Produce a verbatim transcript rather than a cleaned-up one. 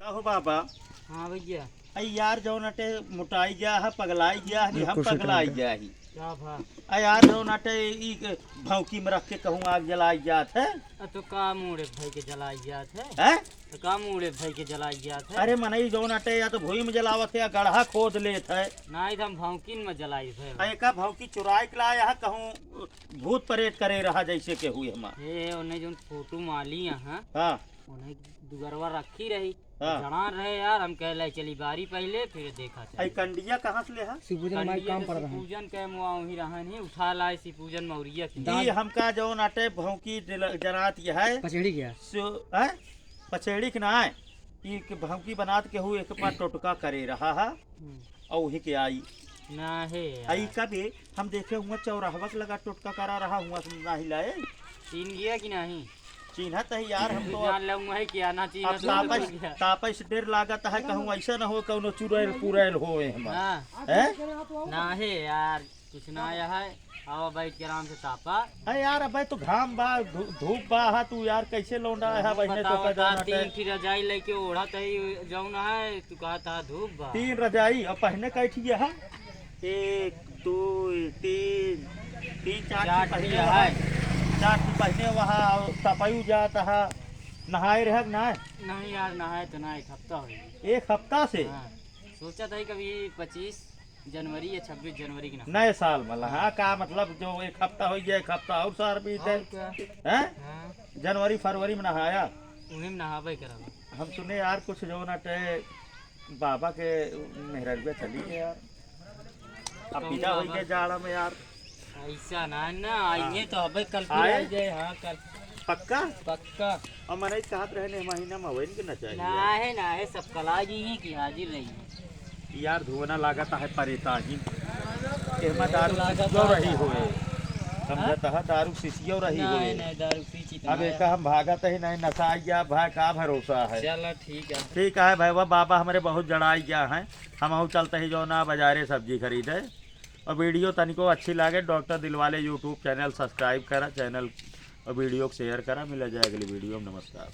अहो बाबा। हाँ भैया। अई यार, जौन अटे मोटाई गया है, पगलाई गया है, हम पगलाई गया ही। क्या भा? अई यार, जौन अटे ई के भौंकी में रख के कहूँ आग जलाई जात है। अ, तो का मूड़े भाई के जलाई जात है? हैं? तो का मूड़े भाई के जलाई जात है? अरे मनई जौन अटे या तो भुई में जलावत है या गढ़ा खोद लेत है। नाहीं, तो हम भौंकिन में जलाई है। अरे का भौंकी चुराई के लाया है, कहूँ भूत प्रेत करे रहा जैसे के हुए हमार। ए, उन्हें जौन फोटो माली यहाँ। हाँ। उन्हें दुगरवा रखी रही। हाँ। जड़ान रहे यार, हम कहे लाई चली बारी पहिले, फिर देखा जाए। आई कंडिया कहाँ से ले हा? शिवपूजन माई कंडिया काम तो पड़ रहा है। शिवपूजन के मुआ वहीं रहन ही, उठा लाए शिवपूजन मौरिया की। ई हमका जौन अटे भौंकी दिल-, जरात ये है। पचेड़ी गया। सो, हैं? पचेड़ी के ना है। ई के भौंकी बनात के हु एक बार टोटका करे रहा है। हम्म। और वही के आई। ना है यार। आई कभी हम देखे हुआ चौराहवा के लगा टोटका करा रहा हुआ से नाही लाए। चीन गया कि नहीं? चीन्हत है यार, हम तो जान ले हुआ है क्या ना चीन्हत अब हो तो तापस, क्या? तापस डर लागत है, कहूँ ऐसा ना हो, कौनो चुड़ैल पुड़ैल होए हम। हाँ। हैं? ना है यार, कुछ ना आया है। आवा बैठ के आराम से तापा। अरे यार, अबे तो घाम बा, धू-, धूप बा, हा तू यार कैसे लौंडा है, हम बहिने तो बताओ का ता, जाना तीन है। ठी रजाई लेके ओढ़त है, जौन है, तू कहत हा धूप बा। तीन रजाई, और पहने कै ठी है? एक, दो, तीन, तीन, चार चार ठी पहने ठी वहाँ, है। चार ठी पहने वहाँ, और तपयू जात हा, नहाए रहे कि ना? नहीं यार, नहाए तो ना, एक हफ्ता हो गया। एक हफ्ता से? हाँ, सोचा था कि कभी पच्चीस जनवरी या छब्बीस जनवरी के ना। नए साल वाला, हाँ, का मतलब जो एक हफ्ता हो गया, एक हफ्ता और सार बीत और है। क्या? हैं? हाँ। जनवरी फरवरी में नहाया। उन्हीं में नहाबे करब। हम सुने यार कुछ जो ना टे बाबा के मेहररुआ चली गए यार। अब कौन विदा हो बाबा? गए जाड़ा में यार। ऐसा ना, ना, हाँ। आइए तो अबे कल फिर आए? आ जाए, हाँ, कल। पक्का? पक्का। और मनई कहत रहे ने महीना में होइन के ना चाहिए। ना है, ना है, सब कला जी ही की हाजिर रही है। यार धुआं लागत है परेता ही। एमा दारू लागत सीसियो है। रही होए। समझत है दारू सीसियो रही ना होए। है, ना दारू सीसी तो अब ना एक है। हम भागत ही नहीं नशा गया भाई का भरोसा है। चलो ठीक है। ठीक है भाई, वह बाबा हमारे बहुत जड़ाई गया है। हम चलते ही जो ना बाजारे सब्जी खरीदे। और वीडियो तनिको अच्छी लागे, डॉक्टर दिलवाले YouTube चैनल subscribe करा, चैनल और वीडियो को share करा। मिला जाए अगली वीडियो में। नमस्कार।